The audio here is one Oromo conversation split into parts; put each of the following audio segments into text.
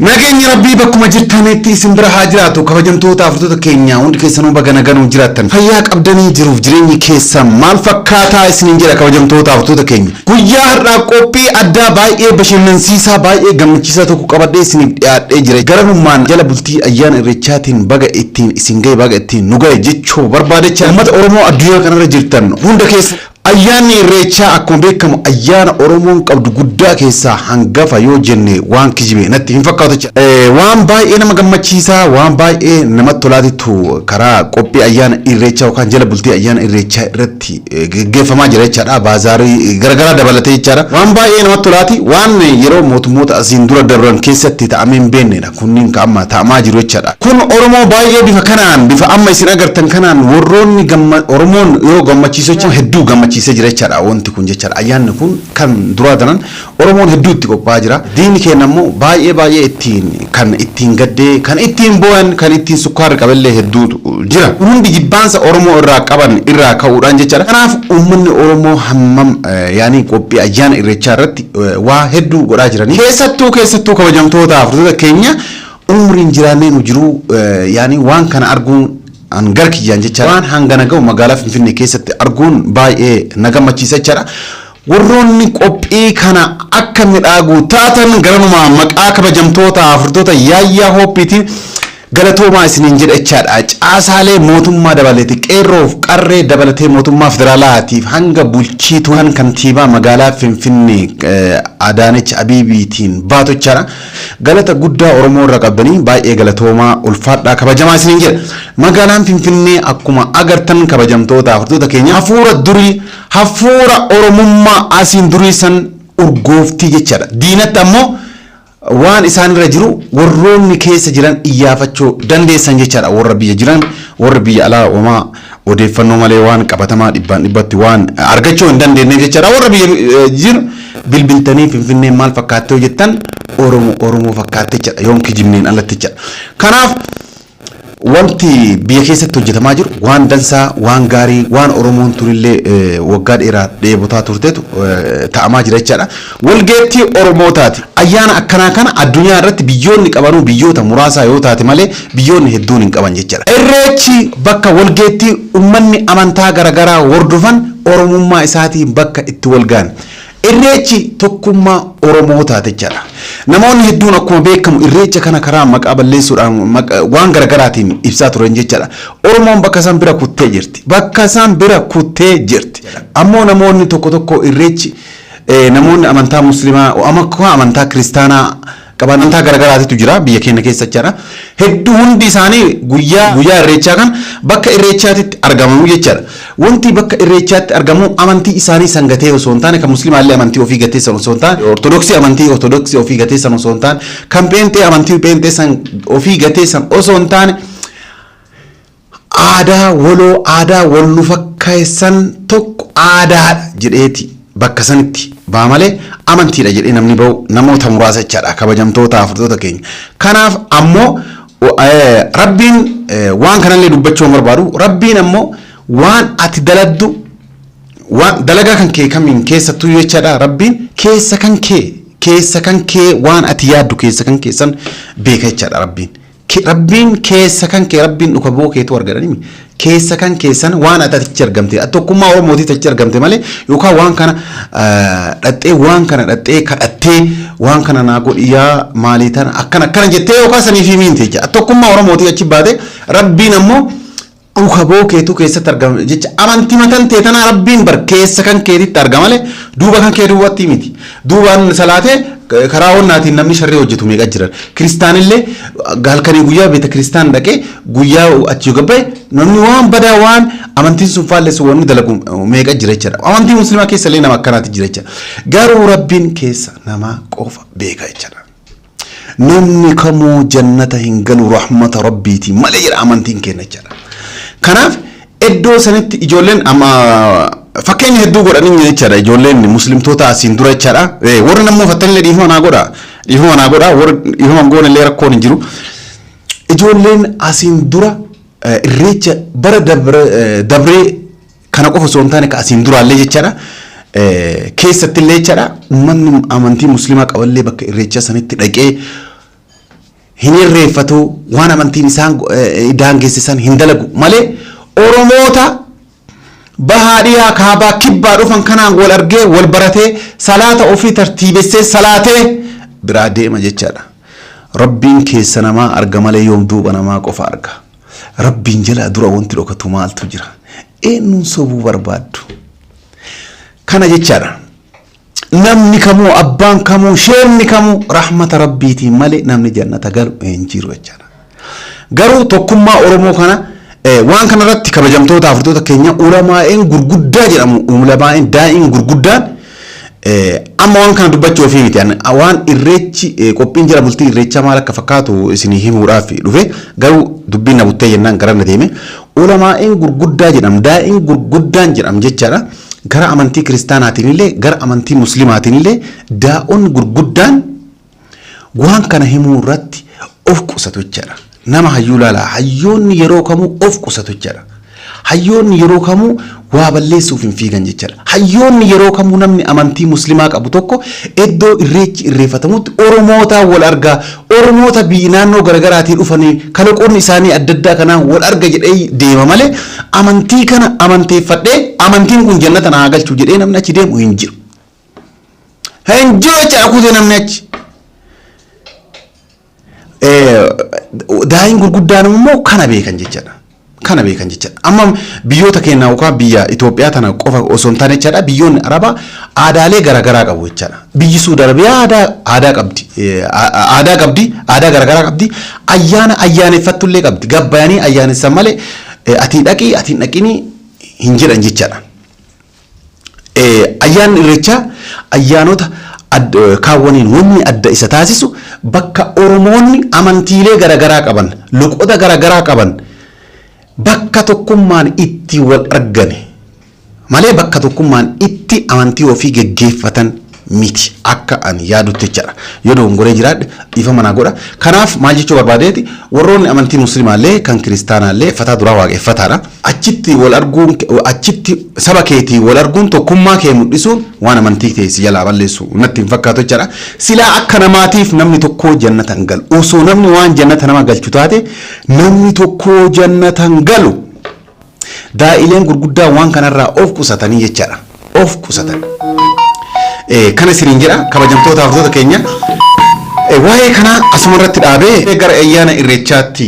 Nageenyi Rabbii bakkuma jirtanitti isin bira haa jiraatu. Kabajamtoota hordoftoota keenya, hundi keessanuu baga nagaan jiraattan, fayyaa qabdanii, jiruuf jireenyi keessan maal fakkaataa isiniin jedha. Kabajamtoota hordoftoota keenya, guyyaa har'aa qophii addaa baay'ee bashannansiisaa, baay'ee gammachiisaa tokko qabadhee isiniif dhiyaadhee jira. Garanummaan jala bultii ayyaana Irreechaatiin baga ittiin isin gahe, baga ittiin nu gahe jechuu barbaadechaa, uummata Oromoo addunyaa kanarra jirtan hunda keessa, ayyaanni Irreechaa akkuma beekamu ayyaana Oromoon qabdu guddaa keessaa hangafa yoo jenne waan kijibe natti hin fakkaatu jecha. Waan baay'ee nama gammachiisaa, waan baay'ee namatti tolaatitu karaa qophii ayyaana Irreechaa yookaan jala bultii ayyaana Irreechaa irratti geggeeffamaa jira jechaadha. Baazaarii garaagaraa dabalatee jechaadha. Waan baay'ee namatti tolaati. Waan yeroo mootummoota asiin dura dabran keessatti ta'amee hin beeknedha. Kunniin ka amma ta'amaa jiru jechaadha. Kun Oromoo baay'ee bifa kanaan, bifa amma isin agartan kanaan, warroonni Oromoon yoo gammachiisu jechuun hedduu gammachiisee jira jechaadha wanti kun jechaadha. Ayyaanni kun kan duraa daran Oromoon hedduu itti qophaa'aa jira. Diinni keenya immoo baay'ee baay'ee ittiin kan ittiin gaddee, kan ittiin boo'an, kan ittiin sukkaarri qabellee hedduutu jira. Hundi jibbaansa Oromoo irraa qaban irraa ka'uudhaan jechaadha. Kanaaf uummanni Oromoo hammam yaanii qophii ayyaana Irreechaa irratti waa hedduu godhaa jiranii. Keessattuu kabajamtoota hordoftoota keenya, umriin jiraannee nu jiru yaanii waan kana arguun an gara kiyyaan jecha waan hangana ga'u magaalaa Finfinnee keessatti arguun baay'ee na gammachiisa jechaadha. Warroonni qophii kana akka midhaagu taatan garanuma maqaa kabajamtoota hordoftoota Yaayyaa Hooppiitiin galatoomaa isiniin jedha jechaadha. Caasaalee mootummaa dabalatee, qeerroof qarree dabalatee, mootummaa federaalaatiif hanga bulchiituu kan kantiibaa magaalaa Finfinnee Adaanech Abeebeetiin baatu jechaadha. Galata guddaa Oromoo irra qabdanii, baay'ee galatoomaa, ulfaadhaa, kabajamaa isiniin jedha. Magaalaan Finfinnee akkuma agartan, kabajamtoota hordoftoota keenya, hafuura durii, hafuura Oromummaa asiin durii san urgooftii jechaadha. Diinatti ammoo waan isaan irra jiru warroonni keessa jiran iyyaafachuu dandeessan jechaadha. Warra biyya jiran, warra biyya alaa homaa odeeffannoo malee waan qabatamaa dhibbaan dhibbatti waan argachuu hin dandeenyeef jechaadha. Warra biyya jiru bilbiltanii Finfinneen maal fakkaattee jettan, Oromoo Oromoo fakkaatte jechaadha. Yoom kijibneen alatti jechaadha. Kanaaf wanti biyya keessatti hojjetamaa jiru waan dansaa, waan gaarii, waan Oromoon turillee waggaa dheeraa dheebotaa turtetu ta'amaa jira jechaadha. Walgeettii Oromootaati. Ayyaana akkanaa kana addunyaa irratti biyyoonni qabanuu biyyoota muraasaa yoo taate malee biyyoonni hedduun hin qaban jechaadha. Irreechi bakka walgeettii uummanni amantaa garaagaraa hordofan Oromummaa isaatiin bakka itti wal ga'an. Irreechi tokkummaa Oromoo taate jechaadha. Namoonni hedduun akkuma beekamu Irreecha kana karaa maqaa balleessuudhaan waan garaagaraatiin ibsaa turan jechaadha. Oromoon bakka isaan bira kuttee jirti. Bakka isaan bira kuttee jirti. Ammoo namoonni tokko tokko Irreechi namoonni amantaa Muslimaa, amantaa Kiristaanaa qaban, amantaa garaagaraatitu jira biyya keenya keessa jechaadha. Hedduu hundi isaanii guyyaa guyyaa Irreechaa kan bakka Irreechaatitti argamu jechaadha. Wanti bakka Irreechaatti argamu amantii isaanii san gatee osoo hin taane, kan Muslimaallee amantii ofii gatee san osoo hin taane, Ortodoksii amantii Ortodoksii ofii gatee san osoo hin taane, kan Pheenxee amantii Pheenxee san ofii gatee san osoo hin taane, aadaa waloo, aadaa wal nu fakkeessan tokko aadaadha jedheeti bakka sanitti baa malee amantiidha jedhee namni bahu namoota muraasa jechaadha, kabajamtoota hordoftoota keenya. Kanaaf ammoo Rabbiin waan kanallee dubbachuu hin barbaadu. Rabbiin ammoo waan ati daladdu, waan dalagaa kan kee kamiin keessattuu jechaadha, Rabbiin keessa kan kee waan ati yaaddu keessa kan keessan beeka jechaadha Rabbiin. Rabbiin keessa kan kee, Rabbiin dhuka boo keetu argadani keessa kan keessan waan ati achi argamte tokkummaa Oromootiif achi argamte malee, yookaan waan kana dhaxxee, waan kana dhaxxee kadhattee, waan kana naa godhi yaa maalii tana akkana akkana jettee yookaan saniif himiinte jecha tokkummaa Oromootiif achi baate. Rabbiin ammoo dhuka boo keetu keessatti argama jecha. Amantii matan tee tanaa Rabbiin bar keessa kan keetitti argama malee duuba kan kee duubatti miti. Duubaan salaatee karaa onnaatiin namni sharrii hojjetu meeqa jiran. Kiristaanillee halkanii guyyaa beeta kiristaan dhaqee guyyaa achi gabbaye namni waan badaa, waan amantiin sun faallessu wanni dalagu meeqa jira jechaadha. Amantii Musliimaa keessa illee nama akkanaati jira jechaadha. Garuu Rabbiin keessa namaa qofa beeka jechaadha. Namni kamuu jannata hin galu rahmata Rabbiitiin malee jedha amantiin keenya jechaadha. Kanaaf iddoo sanitti ijoolleen amma fakkeenya hedduu godhanii jechaadha, ijoolleen Muslimtoota asiin dura jechaadha. Warri nammoo fattanillee dhiifama naa godha. Dhiifama naa godha. Warri dhiifama hin goone illee rakkoon hin jiru. Ijoolleen asiin dura Irreecha bara dabree kana qofa osoo hin taane ka asiin duraallee jechaadha. Keessattillee jechaadha, uummanni amantii Musliimaa qaballee bakka Irreechaa sanitti dhaqee Hin irreeffatu, waan amantiin isaan daangessisan hin dalagu malee Oromoota bahaa, dhiyaa, kaabaa, kibbaa dhufan kanaan wal argee, wal baratee, salaata ofii tartiibessee salaatee biraa deema jechaadha. Rabbiin keessa namaa arga malee yoom duuba namaa qofa arga? Rabbiin jalaa dura wanti dhokatu maaltu jira? Eenyuun sobuu barbaaddu? Kana jechaadha. Namni kamuu, abbaan kamuu, sheenni kamuu rahmata Rabbiitiin malee namni jannata galu hin jiru jechaadha. Garuu tokkummaa Oromoo kana, waan kanarratti, kabajamtoota hordoftoota keenya, ulamaa'een gurguddaa jedhamu, ulamaa'een daa'iin gurguddaan, amma waan kana dubbachuu ofii miti, waan irreechi qophiin jira, bultii irreechaa maal akka fakkaatu isinii himuudhaaf dhufe. Garuu dubbiin na buttee jennaan gara na deeme. Ulamaa'een gurguddaa jedhamu, daa'iin gurguddaan jedhamu jechaadha. Gara amantii kiristaanaatiin illee, gara amantii muslimaatiin illee, daa'onni gurguddaan waan kana himuu irratti of qusatu jechaadha. Nama hayyuu laalaa, hayyoonni yeroo kamuu of qusatu jechaadha. Hayyoonni yeroo kamuu waa balleessuuf hin fiigan jechaadha. Hayyoonni yeroo kamuu, namni amantii muslimaa qabu tokko iddoo irreechi irreeffatamutti Oromoota wal argaa, Oromoota biyyi naannoo garaagaraatii dhufanii kalaqoonni isaanii adda addaa kanaan wal arga jedhee deema malee, amantii kana amanteeffadhee amantiin kun jannata naa galchu jedhee namni achi deemu hin jiru. Hin jiru jechaadha kutee namni achi. Daa'iin gurguddaan immoo kana beekan jechaadha. Kana beekan jechaadha. Amma biyyoota keenya yookaan biyya Itoophiyaa tana qofa osoo hin taane jechaadha, biyyoonni Arabaa aadaalee garaagaraa qabu jechaadha. Biyyi Suudi Arabiyaa aadaa qabdi. Aadaa qabdi, aadaa garaagaraa qabdi. Ayyaana ayyaaneffattullee qabdi. Gabbayanii ayyaanessan malee ati dhaqii, ati hin dhaqinii hin jedhan jechaadha. Ayyaanni irreechaa ayyaanota kaawwaniin wanni adda isa taasisu bakka Oromoonni amantiilee garaagaraa qaban, loqoda garaagaraa qaban, bakka tokkummaan itti wal argane malee bakka tokkummaan itti amantii ofii geggeeffatan miti akka ani yaadutti jechaadha. Yoo dogongoree jiraadhe dhiifama manaa godha. Kanaaf maal jechuu barbaadeeti, warroonni amantii muslimaallee kan kiristaanaallee fataa duraa waaqeffataadha. Achitti wal arguun, achitti saba keetii wal arguun, tokkummaa kee mul'isuun waan amantii kee si jalaa balleessu natti hin fakkaatu jechaadha. Silaa akka namaatiif namni tokko jannata hin galu. Osoo namni waan jannata nama galchu taate namni tokko jannata hin galu. Daa'ileen gurguddaa waan kanarraa of qusatanii jechaadha. Of qusatan. Kana isiniin jedha, kabajamtoota hordoftoota keenya. Waa'ee kanaa asuma irratti dhaabee gara ayyaana irreechaatti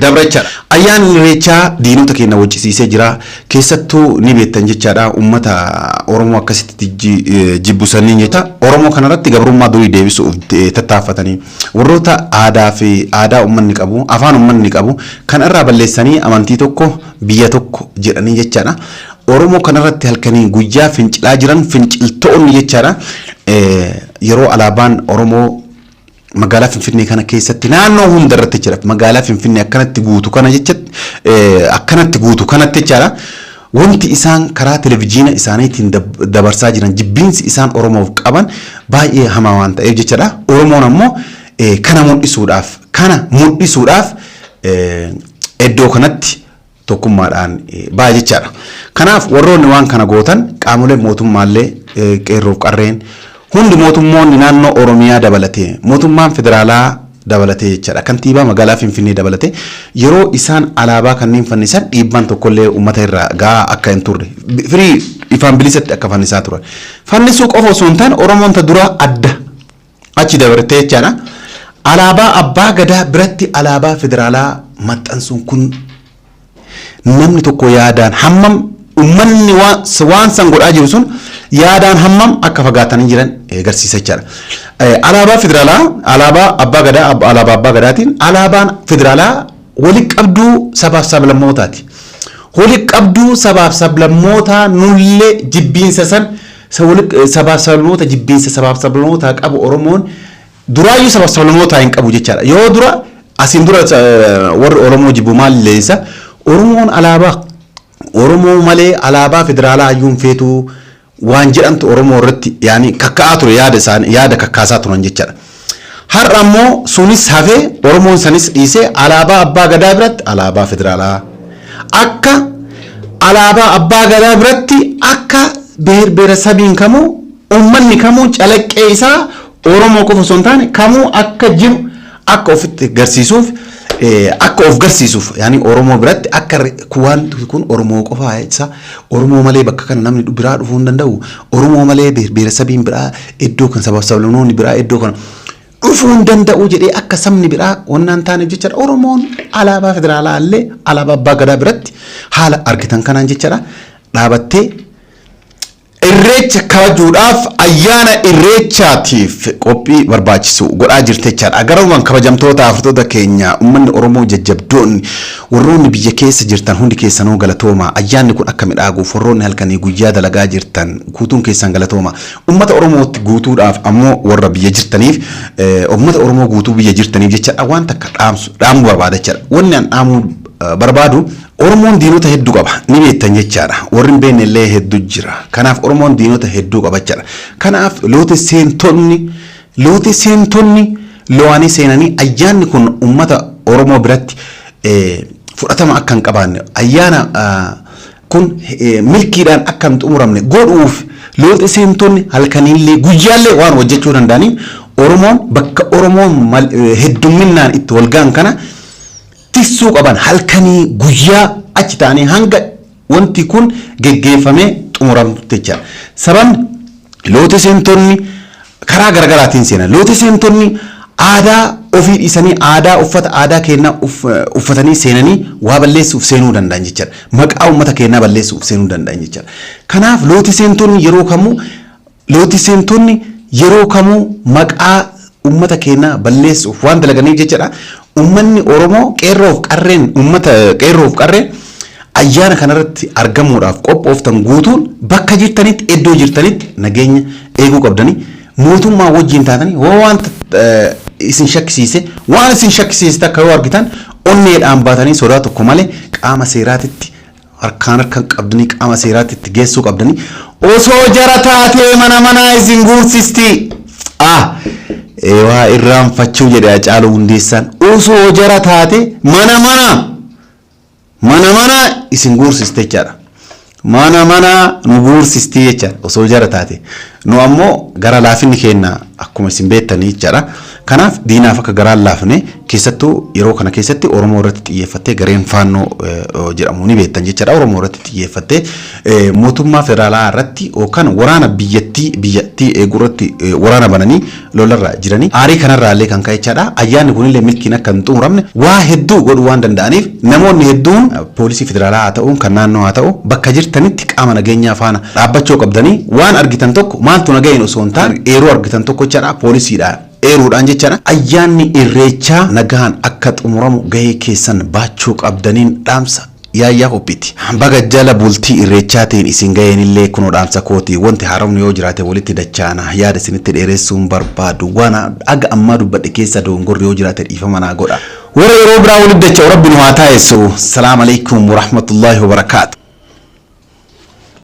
dabra jechaadha. Ayyaanni irreechaa diinota keenya waccisiisee jira. Keessattuu ni beektan jechaadha, uummata Oromoo akkasitti jibbusanii jecha Oromoo kanarratti gabrummaa durii deebisuuf tattaaffatanii, warroota aadaa fi aadaa uummanni qabu, afaan uummanni qabu kan irraa balleessanii, amantii tokko, biyya tokko jedhanii jechaadha. Oromoo kanarratti halkanii guyyaa fincilaa jiran finciltoonni jechaadha. Yeroo alaabaan Oromoo magaalaa Finfinnee kana keessatti naannoo hunda irratti jechaadha. Magaalaa Finfinnee akkanatti guutu kana jechatti, akkanatti guutu kanatti jechaadha. Wanti isaan karaa televizyiina isaaniitiin dabarsaa jiran, jibbiinsi isaan Oromoof qaban baay'ee hamaa waan ta'eef jechaadha. Oromoon ammoo kana mul'isuudhaaf iddoo kanatti tokkummaadhaan ba'a jechaadha. Kanaaf warroonni waan kana gootan, qaamoleen mootummaallee, qeerroof qarreen hundi, mootummoonni naannoo Oromiyaa dabalatee, mootummaan federaalaa dabalatee jechaadha. Kantiibaa magaalaa Finfinnee dabalatee, yeroo isaan alaabaa kanneen fannisan dhiibbaan tokkollee uummata irraa gahaa akka hin turre, firii ifaan bilisatti akka fannisaa turan. Fannisuu qofa osoo hin taane, Oromoon ta duraa adda achi dabartee jechaadha. Alaabaa abbaa gadaa biratti alaabaa federaalaa maxxansuun kun namni tokko yaadaan hammam, uummanni waan san godhaa jiru sun yaadaan hammam akka fagaatanii jiran agarsiisa jechaadha. Alaabaa federaalaa, alaabaa abbaa gadaa, alaabaa abbaa gadaatiin alaabaan federaalaa walitti qabduu sabaaf sablammootaati. Walitti qabduu sabaaf sablammootaa nullee jibbiinsa san, sabaaf sablammoota, jibbiinsa sabaaf sablammootaa qabu Oromoon duraayyuu sabaaf sablammootaa hin qabu jechaadha. Yoo dura asiin dura warri Oromoo jibbu maal leensa, Oromoon alaabaa Oromoo malee alaabaa federaalaa hayyuun feetu waan jedhamtu Oromoo irratti yaani kakka'aa ture, yaada isaanii yaada kakkaasaa turan jechaadha. Har'a ammoo sunis hafee, Oromoon sanis dhiisee, alaabaa abbaa gadaa biratti alaabaa federaalaa, akka alaabaa abbaa gadaa biratti, akka ብሔር ብሔረሰብ iin kamuu, uummanni kamuu calaqqee isaa Oromoo qofa osoo hin taane kamuu akka jiru Akka ofitti garsiisuuf, akka of garsiisuuf, yaani Oromoo biratti akka waan kun Oromoo qofaa isa, Oromoo malee bakka kana namni biraa dhufuu hin danda'u, Oromoo malee biiresabiin biraa iddoo kan, sabaaf sablammoonni biraa iddoo kana dhufuu hin danda'u jedhee akka sabni biraa wannaan taaneef jechaadha. Oromoon alaabaa federaalaa illee alaabaa abbaa gadaa biratti haala argitan kanaan jechaadha dhaabattee Irreecha kabajuudhaaf, ayyaana Irreechaatiif qophii barbaachisu godhaa jirti jechaadha. Garumaan kabajamtoota hordoftoota keenya, uummanni Oromoo jajjabdoonni, warroonni biyya keessa jirtan hundi keessanuu galatooma. Ayyaanni kun akka midhaaguuf warroonni halkanii guyyaa dalagaa jirtan guutuun keessan galatooma. Uummata Oromootti guutuudhaaf ammoo warra biyya jirtaniif, uummata Oromoo guutuu biyya jirtaniif jechaadha, waan takka dhaamsu dhaamuu barbaada jechaadha. Wanni an dhaamuu barbaadu, Oromoon diinota hedduu qaba, ni beektan jechaadha. Warri hin beekne illee hedduu jira. Kanaaf Oromoon diinota hedduu qaba jechaadha. Kanaaf loote seentonni lo'anii seenanii ayyaanni kun uummata Oromoo biratti fudhatama akka hin qabaanne, ayyaana kun milkiidhaan akka hin xumuramne godhuuf loote seentonni halkaniillee guyyaallee waan hojjechuu danda'aniif, Oromoon bakka Oromoon heddumminaan itti walga'an kana tiksuu qaban, halkanii guyyaa achi ta'anii hanga wanti kun geggeeffamee xumuramtu jechaadha. Sababni loote seentonni karaa garaagaraatiin seenan. Loote seentonni aadaa ofii dhiisanii aadaa uffata aadaa keenyaa uffatanii seenanii waa balleessuuf seenuu danda'an jechaadha. Maqaa uummata keenyaa balleessuuf seenuu danda'an jechaadha. Kanaaf loote seentonni yeroo kamuu maqaa uummata keenyaa balleessuuf waan dalaganiif jechaadha. Uummanni Oromoo, qeerroof qarreen, uummata qeerroof qarreen ayyaana kanarratti argamuudhaaf qophooftan guutuun bakka jirtanitti, iddoo jirtanitti nageenya eeguu qabdanii, mootummaa wajjin taatanii hoo wanta isin shakkisiise, waan isin shakkisiise takka yoo argitan, onneedhaan baatanii sodaa tokko malee qaama seeraatitti harkaan harkaan qabdanii qaama seeraatti itti geessuu qabdanii. Osoo jara taatee mana manaa isin guursisti. Ah, waa irraanfachuu jedhe Hacaaluu Hundeessaan. Osoo jara taate mana mana isin guursiste jechaadha. Mana mana nu guursisti jechaadha osoo jara taate. Nu ammoo gara laafinni keenya akkuma isin beektanii jechaadha. Kanaaf diinaaf akka garaan laafne, keessattuu yeroo kana keessatti Oromoo irratti xiyyeeffattee gareen Faannoo jedhamu ni beektan jechaadha. Oromoo irratti xiyyeeffattee mootummaa federaalaa irratti yookaan waraana biyyattii eeguu irratti waraana bananii lolarra jiranii. Aarii kanarraa illee kan ka'e jechaadha. Ayyaanni kunillee milkiin akka hin xumuramne waa hedduu godhuu waan danda'aniif, namoonni hedduun poolisii federaalaa haa ta'u, kan naannoo haa ta'u, bakka jirtanitti qaama nageenyaa faana dhaabbachuu qabdanii, waan argitan tokko maaltu nagaheen osoo hin taane, eeruu argitan tokko jechaadha poolisiidha eeruudhaan jechaadha. Ayyaanni Irreechaa nagaan akka xumuramu gahee keessan baachuu qabdaniin dhaamsa yaayyaa qophiiti. Baga jala bultii Irreechaatiin isin gaheen illee kunoo dhaamsa kooti. Wanti haaromni yoo jiraate walitti dachaana. Yaada isinitti dheeressuun barbaadu. Waan aga ammaa dubbadhe keessa dogongorri yoo jiraate dhiifama naa godha. Warra yeroo biraa walitti dacha'u Rabbi nu haa taasisu. Salaam alaikum warahmatullahi wabarakaatu.